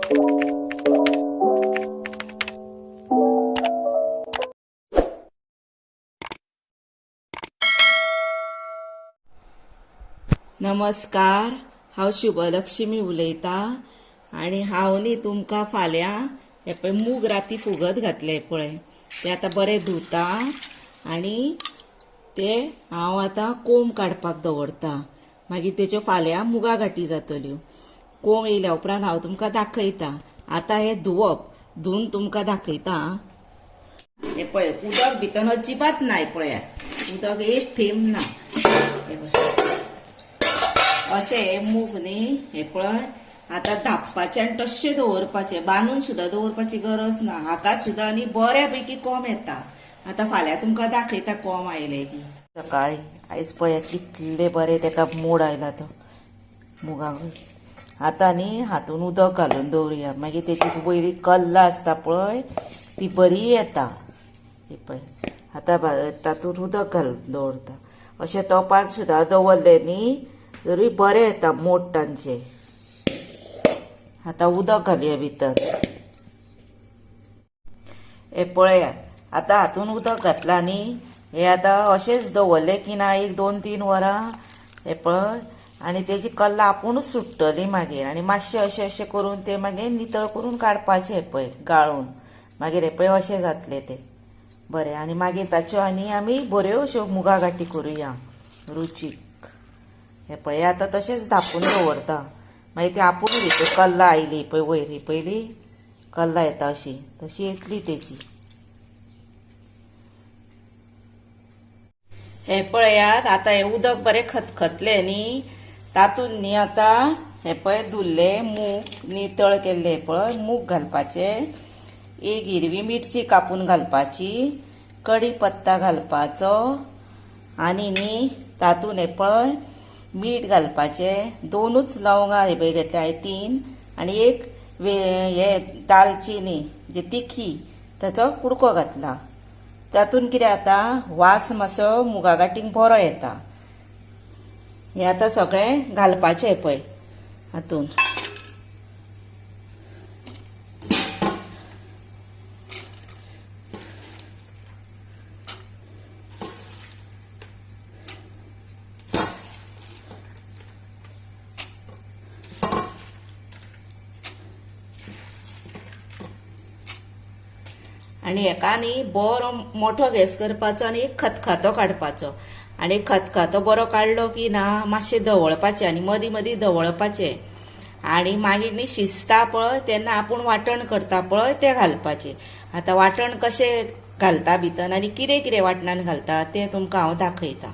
नमस्कार, हांव शुभलक्ष्मी उलयतां आनी हांव न्ही तुमकां फाल्यां हे पळय मूग राती फुगत घातले पळय ते आतां बरे धुता आनी ते हांव आतां कोंब काडपाक दवरता. मागीर तेच्यो फाल्यां मुगा गाठी जातल्यो. कोंब येयल्या उपरांत हांव तुमकां दाखयता. आतां हे धुवप, धुवन तुमकां दाखयता. हे पळय उदक भितर अजिबात नाय पळयात, उदक एक थेंब ना. हे पळय अशें मूग न्ही हे पळय आतां धापपाचें आनी तश्शें दवरपाचें, बांदून सुद्दां दवरपाची गरज ना. हाका सुद्दां आनी बऱ्या पैकी कोंब येता. आतां फाल्यां तुमकां दाखयता कोंब आयले की. सकाळी आयज पळयात कितले बरे तेका मोड आयला तो मुगांक. आतां न्ही हातून उदक घालून दवरुया, मागीर तेची वयली कल्ला आसता पळय ती बरी येता. ही पळय आतां तातूंत उदक घालून दवरता. अशें तोपान सुद्दां दवरलें न्ही तरी बरें येता मोड तांचे. आतां उदक घालया भितर. हे पळयात आतां हातून उदक घातलां न्ही, हे आतां अशेंच दवरलें की ना एक 2-3 वरां हे पळय आनी तेजी कल्ला आपुणूच सुट्टली मागीर. आनी मातशें अशें अशें करून ते मागीर नितळ करून काडपाचें हे पळय गाळून, मागीर हे पळय अशें जातलें तें बरें. आनी मागीर ताच्यो आनी आमी बऱ्यो अश्यो मुगा गाठी करुया रुचीक. हे पळय आतां तशेंच धापून दवरता, मागीर ती आपूण भितर कल्ला आयली पळय वयर, ही पयली कल्ला येता अशी तशी येतली तेची. हे पळयात आतां हें उदक बरें खतखतलें न्ही, तातूंत न्ही आतां हे पळय धुल्ले मूग नितळ केल्ले पळय मूग घालपाचे, एक हिरवी मिरची कापून घालपाची, कडी पत्ता घालपाचो आनी न्ही तातूंत हे पळय मीठ घालपाचें, 2 लवंगां हे पळय घेतल्या हांवें 3 आनी एक हे दालचिनी जी तिखी ताचो कुडको घातला. तातूंत कितें जाता वास मातसो मुगा गाठीक बरो येता. हें आतां सगळें घालपाचें पळय हातूंत. आनी हेका न्ही बरो मोठो गॅस करपाचो आनी एक खतखतो काडपाचो. आनी खतखतो बरो काडलो की ना मातशें धवळपाचें आनी मदीं मदीं धवळपाचें आनी मागीर न्ही शिजता पळय तेन्ना आपूण वांटण करता पळय तें घालपाचें. आतां वांटण कशें घालता भितर आनी कितें कितें वांटणान घालता तें तुमकां हांव दाखयता.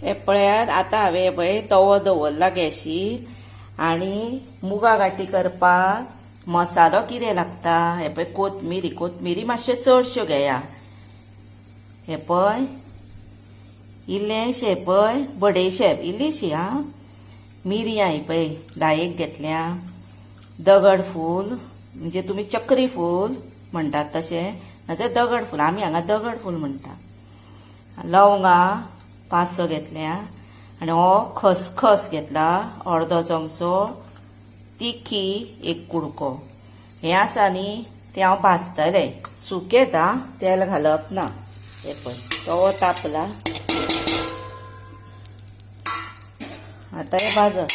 हे पळयात आतां हांवें पळय तवो दवरला गॅशीर आनी मुगा गाठी करपाक मसालो कितें लागता हे पळय कोथमिरी, कोथमिरी मातशें चडश्यो घेया. हे पळय इल्लेशें पळय बडेशेप इल्लीशी आं, मिरयां ही पळय 10 घेतल्या, दगड फूल म्हणजे तुमी चक्री फूल म्हणटात तशें, नाजाल्यार दगड फूल, आमी हांगा दगड फूल म्हणटा. लवंगां 5-6 घेतल्या आनी हो खसखस घेतला अर्दो चमचो, तिखी 1 कुडको. हें आसा न्ही तें हांव भाजतलें सुकें, आं तेल घालप ना. हें पळय तवो तापला, आतां हें भाजप.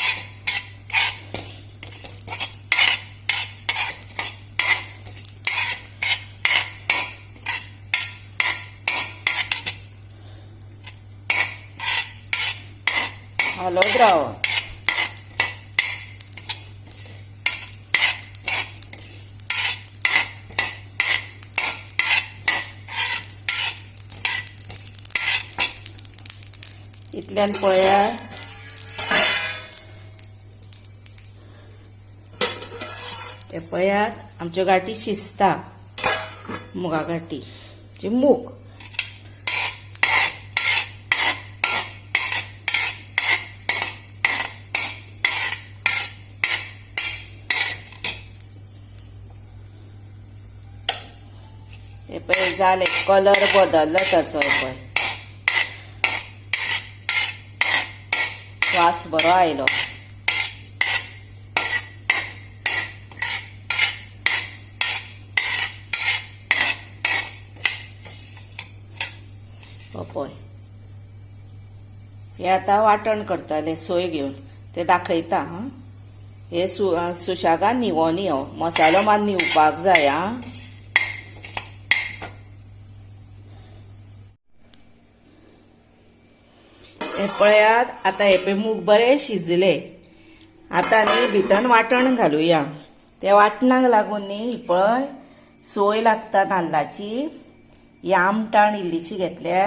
हालत रावप. इतल्यान पळयात हे पळयात आमच्यो गाठी शिजता, मुगा गाठी म्हणजे मूग. हे पळय जालें, कलर बदललो ताचो, हे पळय वास बरो आयलो. हे आतां वांटण करतले सोय घेवन, ते दाखयता. हां, हे सुशेगाद न्हिवोनी, हो मसालो मात न्हिवपाक जाय. आं, हे पळयात आतां हे पळय मूग बरे शिजले. आतां न्ही भितर वांटण घालुया. त्या वांटणाक लागून न्ही पळय सोय लागता नाल्लाची. ही आमटाण इल्लीशी घेतल्या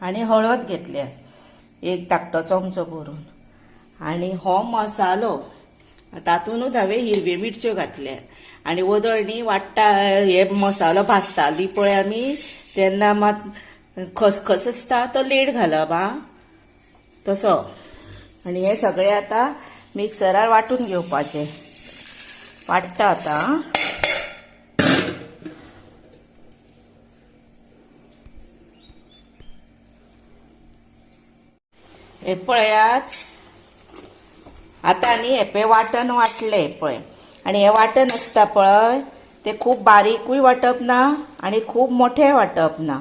आनी हळद घेतल्या एक धाकटो चमचो भरून. आनी हो मसालो तातूंतच हांवें हिरव्यो मिरच्यो घातल्या. आनी वदळ न्ही वाडटा हे मसालो भाजताली पळय आमी तेन्ना मात खसखस आसता तो लेट घालप. आं, तसो. आनी हे सगळे आतां मिक्सरार वांटून घेवपाचे. वांट्टा आतां. हे पळयात आतां न्ही हे पळय वांटण वांटलें पळय. आनी हे वांटण आसता पळय ते खूब बारीकूय वांटप ना आनी खूब मोठें वांटप ना,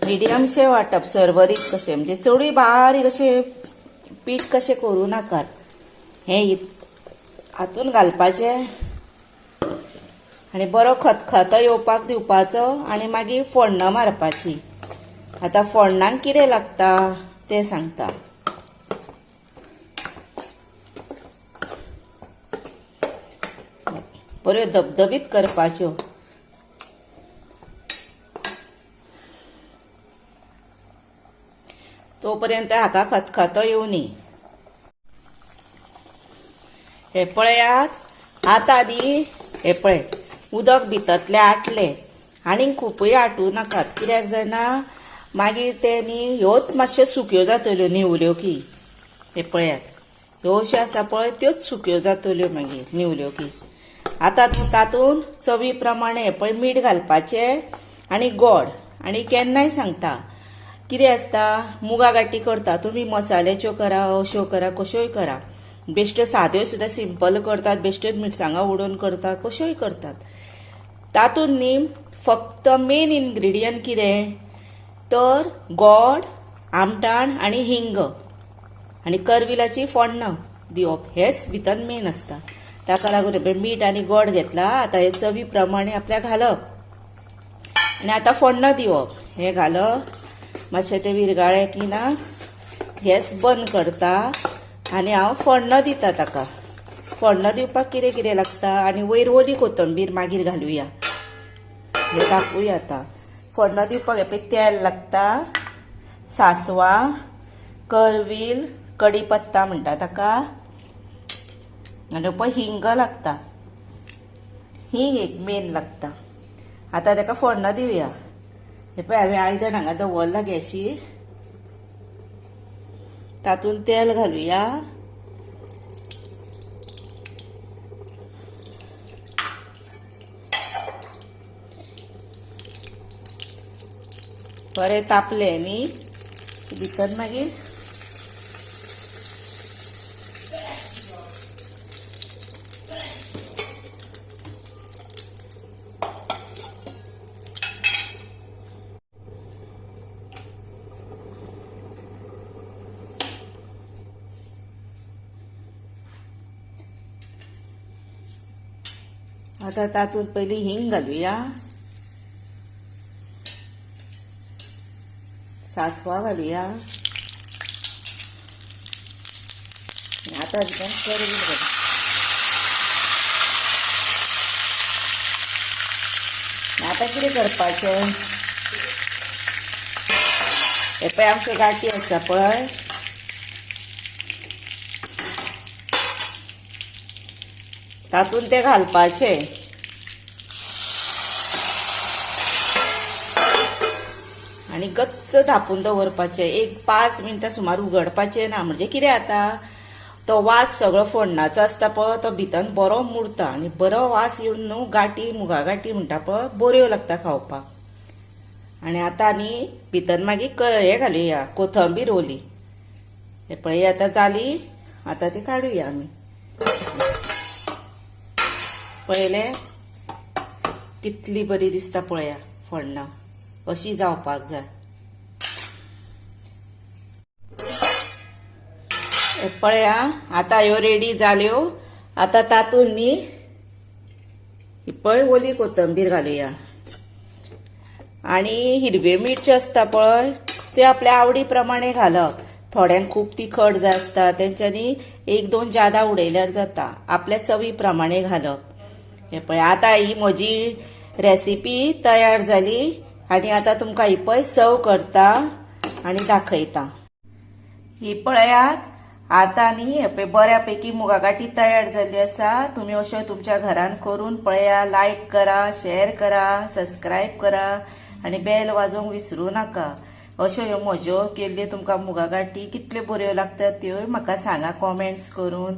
मिडियमशें वांटप, सरबरीत कशें, म्हणजे चडूय बारीक अशें पीठ कशें करूं नाकात. हें हातून घालपाचें आनी बरो खतखतो येवपाक दिवपाचो आनी मागीर फोण्णां मारपाची. आतां फोण्णांक कितें लागता तें सांगता. बऱ्यो धबधबीत करपाच्यो. तोपर्यंत हाका खतखतो येवनी. हे पळयात आतां न्ही हे पळय उदक भितरलें आटलें. आनीक खुपूय आटूं नाकात, कित्याक जाणा मागीर ते न्ही ह्योच मातश्यो सुक्यो जातल्यो न्हिवल्यो की. हे पळयात ह्यो अश्यो आसा पळय त्योच सुक्यो जातल्यो मागीर न्हिवल्यो की. आतां तातूंत चवी प्रमाणे हे पळय मीठ घालपाचें आनी गोड. आनी केन्नाय सांगता कितें आसता, मुगा गाठी करता तुमी, मसाल्याच्यो करा, अश्यो करा, कश्योय करा, बेश्ट्यो साद्यो सुद्दां सिंपल करतात, बेश्ट्यो मिरसांगा उडोवन करतात, कश्योय करतात. तातूंत न्ही फक्त मेन इन्ग्रिडियंट कितें तर गोड, आमटाण आनी हिंग आनी करविलाची फोण्णां दिवप, हेच भितर मेन आसता. ताका लागून मीठ आनी गोड घेतला. आतां हे चवी प्रमाणे आपल्याक घालप आनी आतां फोण्णां दिवप. हें घालप मातशें तें विरगाळें की ना गॅस बंद करता आनी हांव फोण्णां दिता ताका. फोण्णां दिवपाक कितें कितें लागता आनी वयर ओली कोथंबीर मागीर घालुया. हें दाखोवया आतां. फोण्णां दिवपाक हें पळय तेल लागता, सांसवां, करवील, कडी पत्ता म्हणटा ताका, आनी पळय हिंग लागता, हिंग एक मेन लागता. आतां ताका फोण्णां दिवया. हे पळय हांवें आयदन हांगा दवरलां गॅशीर, तातूंत तेल घालुया. बरें तापलें न्ही भितर मागीर आतां तातूंत पयलीं हिंग घालुया, सांसवां घालुया, आतां भितर करवील घालुया. आतां कितें करपाचें, हे पळय आमच्यो गाठी आसा पळय, तातूंत ते घालपाचे. आनी गच्च धांपून दवरपाचें, एक 5 मिनटां सुमार उगडपाचें ना. म्हणजे कितें जाता, तो वास सगळो फोण्णाचो आसता पळय तो भितर बरो मुरता आनी बरो वास येवन न्हू गाठी, मुगा गाठी म्हणटा पळय, बऱ्यो लागता खावपाक. आनी आतां न्ही भितर मागीर हें घालुया, कोथंबीर ओली. हे पळय आतां जाली, आतां ती काडुया आमी. पळयलें कितली बरी दिसता पळया फोण्णां, अशी जावपाक जाय. हे पळया, आतां ह्यो रेडी जाल्यो. आतां तातूंत न्ही ही पळय ओली कोथंबीर घालुया आनी हिरव्यो मिरच्यो आसता पळय, त्यो आपल्या आवडी प्रमाणे घालप. थोड्यांक खूब तिखट जाय आसता, तेंच्यांनी एक दोन जादा उडयल्यार जाता. आपल्या चवी प्रमाणे घालप. हे पळय, आतां ही म्हजी रेसिपी तयार जाली आनी आतां तुमकां ही पळय सर्व करता आनी दाखयता. ही पळयात, आतां न्ही हे पळय बऱ्यापैकी मुगा गाठी तयार जाल्ली आसा. तुमी अश्यो तुमच्या घरान करून पळया. लायक करा, शेअर करा, सबस्क्रायब करा आनी बेल वाजोवंक विसरूं नाका. अश्यो ह्यो म्हज्यो केल्ल्यो तुमकां मुगा गाठी कितल्यो बऱ्यो लागतात त्योय म्हाका सांगा कॉमेंट्स करून.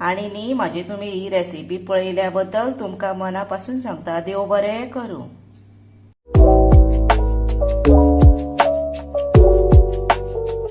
आनी न्ही म्हाजी तुमी ही रेसिपी पळयल्या बद्दल तुमकां मना पासून सांगता, देव बरें करूं.